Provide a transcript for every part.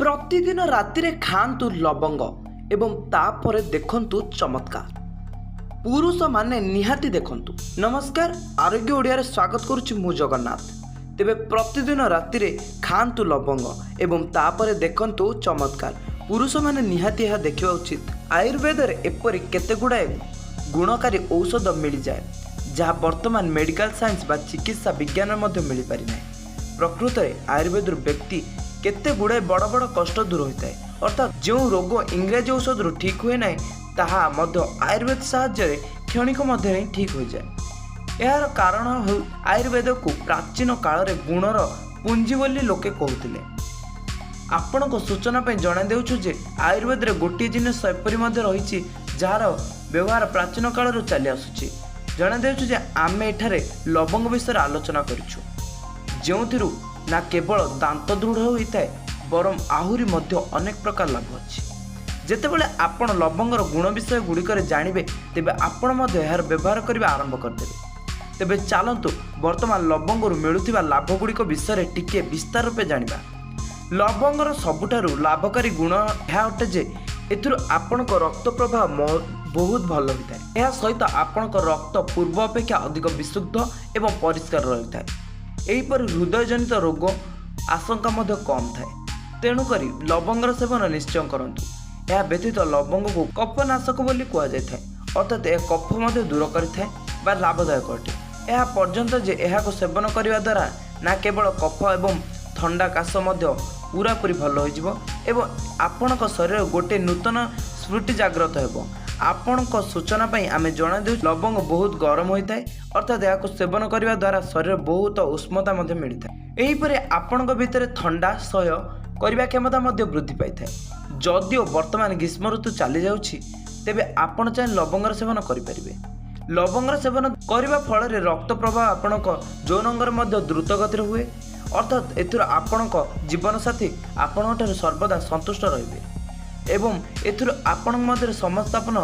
ପ୍ରତିଦିନ ରାତିରେ ଖାଆନ୍ତୁ ଲବଙ୍ଗ ଏବଂ ତାପରେ ଦେଖନ୍ତୁ ଚମତ୍କାର। ପୁରୁଷମାନେ ନିହାତି ଦେଖନ୍ତୁ। ନମସ୍କାର, ଆରୋଗ୍ୟ ଓଡ଼ିଆରେ ସ୍ୱାଗତ କରୁଛି ମୁଁ ଜଗନ୍ନାଥ। ତେବେ ପ୍ରତିଦିନ ରାତିରେ ଖାଆନ୍ତୁ ଲବଙ୍ଗ ଏବଂ ତାପରେ ଦେଖନ୍ତୁ ଚମତ୍କାର। ପୁରୁଷମାନେ ନିହାତି ଏହା ଦେଖିବା ଉଚିତ। ଆୟୁର୍ବେଦରେ ଏପରି କେତେ ଗୁଡ଼ାଏ ଗୁଣକାରୀ ଔଷଧ ମିଳିଯାଏ, ଯାହା ବର୍ତ୍ତମାନ ମେଡ଼ିକାଲ ସାଇନ୍ସ ବା ଚିକିତ୍ସା ବିଜ୍ଞାନରେ ମଧ୍ୟ ମିଳିପାରିନାହିଁ। ପ୍ରକୃତରେ ଆୟୁର୍ବେଦରୁ ବ୍ୟକ୍ତି କେତେ ଗୁଡ଼ାଏ ବଡ଼ ବଡ଼ କଷ୍ଟ ଦୂର ହୋଇଥାଏ। ଅର୍ଥାତ୍ ଯେଉଁ ରୋଗ ଇଂରାଜୀ ଔଷଧରୁ ଠିକ୍ ହୁଏ ନାହିଁ, ତାହା ମଧ୍ୟ ଆୟୁର୍ବେଦ ସାହାଯ୍ୟରେ କ୍ଷଣିକ ମଧ୍ୟରେ ହିଁ ଠିକ୍ ହୋଇଯାଏ। ଏହାର କାରଣ ହେଉ ଆୟୁର୍ବେଦକୁ ପ୍ରାଚୀନ କାଳରେ ଗୁଣର ପୁଞ୍ଜି ବୋଲି ଲୋକେ କହୁଥିଲେ। ଆପଣଙ୍କ ସୂଚନା ପାଇଁ ଜଣାଇ ଦେଉଛୁ ଯେ ଆୟୁର୍ବେଦରେ ଗୋଟିଏ ଜିନିଷ ଏପରି ମଧ୍ୟ ରହିଛି, ଯାହାର ବ୍ୟବହାର ପ୍ରାଚୀନ କାଳରୁ ଚାଲି ଆସୁଛି। ଜଣାଇ ଦେଉଛୁ ଯେ ଆମେ ଏଠାରେ ଲବଙ୍ଗ ବିଷୟରେ ଆଲୋଚନା କରିଛୁ, ଯେଉଁଥିରୁ ନା କେବଳ ଦାନ୍ତ ଦୃଢ଼ ହୋଇଥାଏ, ବରଂ ଆହୁରି ମଧ୍ୟ ଅନେକ ପ୍ରକାର ଲାଭ ଅଛି। ଯେତେବେଳେ ଆପଣ ଲବଙ୍ଗର ଗୁଣ ବିଷୟ ଗୁଡ଼ିକରେ ଜାଣିବେ, ତେବେ ଆପଣ ମଧ୍ୟ ଏହାର ବ୍ୟବହାର କରିବା ଆରମ୍ଭ କରିଦେବେ। ତେବେ ଚାଲନ୍ତୁ, ବର୍ତ୍ତମାନ ଲବଙ୍ଗରୁ ମିଳୁଥିବା ଲାଭ ଗୁଡ଼ିକ ବିଷୟରେ ଟିକିଏ ବିସ୍ତାର ରୂପେ ଜାଣିବା। ଲବଙ୍ଗର ସବୁଠାରୁ ଲାଭକାରୀ ଗୁଣ ଏହା ଅଟେ ଯେ ଏଥିରୁ ଆପଣଙ୍କ ରକ୍ତ ପ୍ରବାହ ବହୁତ ଭଲ ହୋଇଥାଏ। ଏହା ସହିତ ଆପଣଙ୍କ ରକ୍ତ ପୂର୍ବ ଅପେକ୍ଷା ଅଧିକ ବିଶୁଦ୍ଧ ଏବଂ ପରିଷ୍କାର ରହିଥାଏ। ଏହିପରି ହୃଦୟଜନିତ ରୋଗ ଆଶଙ୍କା ମଧ୍ୟ କମ୍ ଥାଏ। ତେଣୁକରି ଲବଙ୍ଗର ସେବନ ନିଶ୍ଚୟ କରନ୍ତୁ। ଏହା ବ୍ୟତୀତ ଲବଙ୍ଗକୁ କଫନାଶକ ବୋଲି କୁହାଯାଇଥାଏ, ଅର୍ଥାତ୍ ଏହା କଫ ମଧ୍ୟ ଦୂର କରିଥାଏ ବା ଲାଭଦାୟକ ଅଟେ। ଏହା ପର୍ଯ୍ୟନ୍ତ ଯେ ଏହାକୁ ସେବନ କରିବା ଦ୍ୱାରା ନା କେବଳ କଫ ଏବଂ ଥଣ୍ଡା କାଶ ମଧ୍ୟ ପୁରାପୁରି ଭଲ ହୋଇଯିବ ଏବଂ ଆପଣଙ୍କ ଶରୀରରେ ଗୋଟିଏ ନୂତନ ସ୍ଫୂର୍ତ୍ତି ଜାଗ୍ରତ ହେବ। ଆପଣଙ୍କ ସୂଚନା ପାଇଁ ଆମେ ଜଣାଇ ଦେଉ, ଲବଙ୍ଗ ବହୁତ ଗରମ ହୋଇଥାଏ, ଅର୍ଥାତ୍ ଏହାକୁ ସେବନ କରିବା ଦ୍ୱାରା ଶରୀର ବହୁତ ଉଷ୍ମତା ମଧ୍ୟ ମିଳିଥାଏ। ଏହିପରି ଆପଣଙ୍କ ଭିତରେ ଥଣ୍ଡା ସହ୍ୟ କରିବା କ୍ଷମତା ମଧ୍ୟ ବୃଦ୍ଧି ପାଇଥାଏ। ଯଦିଓ ବର୍ତ୍ତମାନ ଗ୍ରୀଷ୍ମ ଋତୁ ଚାଲିଯାଉଛି, ତେବେ ଆପଣ ଚାହିଁଲେ ଲବଙ୍ଗର ସେବନ କରିପାରିବେ। ଲବଙ୍ଗର ସେବନ କରିବା ଫଳରେ ରକ୍ତ ପ୍ରବାହ ଆପଣଙ୍କ ଯୌନାଙ୍ଗରେ ମଧ୍ୟ ଦ୍ରୁତ ଗତିରେ ହୁଏ, ଅର୍ଥାତ୍ ଏଥିରୁ ଆପଣଙ୍କ ଜୀବନସାଥୀ ଆପଣଙ୍କଠାରୁ ସର୍ବଦା ସନ୍ତୁଷ୍ଟ ରହିବେ ଏବଂ ଏଥିରୁ ଆପଣଙ୍କ ମଧ୍ୟରେ ସମସ୍ଥାପନ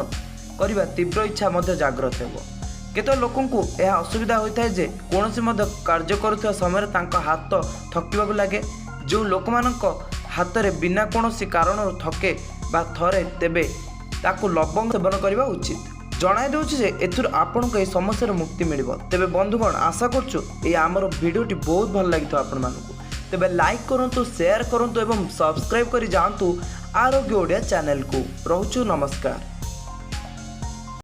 କରିବା ତୀବ୍ର ଇଚ୍ଛା ମଧ୍ୟ ଜାଗ୍ରତ ହେବ। କେତେକ ଲୋକଙ୍କୁ ଏହା ଅସୁବିଧା ହୋଇଥାଏ ଯେ କୌଣସି ମଧ୍ୟ କାର୍ଯ୍ୟ କରୁଥିବା ସମୟରେ ତାଙ୍କ ହାତ ଥକିବାକୁ ଲାଗେ। ଯେଉଁ ଲୋକମାନଙ୍କ ହାତରେ ବିନା କୌଣସି କାରଣରୁ ଥକେ ବା ଥରେ, ତେବେ ତାକୁ ଲବଙ୍ଗ ସେବନ କରିବା ଉଚିତ। ଜଣାଇ ଦେଉଛି ଯେ ଏଥିରୁ ଆପଣଙ୍କୁ ଏହି ସମସ୍ୟାରୁ ମୁକ୍ତି ମିଳିବ। ତେବେ ବନ୍ଧୁଗଣ, ଆଶା କରୁଛୁ ଏଇ ଆମର ଭିଡ଼ିଓଟି ବହୁତ ଭଲ ଲାଗିଥିବ ଆପଣମାନଙ୍କୁ। ତେବେ ଲାଇକ୍ କରନ୍ତୁ, ସେୟାର କରନ୍ତୁ ଏବଂ ସବସ୍କ୍ରାଇବ୍ କରି ଯାଆନ୍ତୁ ଆରୋଗ୍ୟ ଓଡ଼ିଆ ଚ୍ୟାନେଲକୁ। ରହୁଛୁ, ନମସ୍କାର।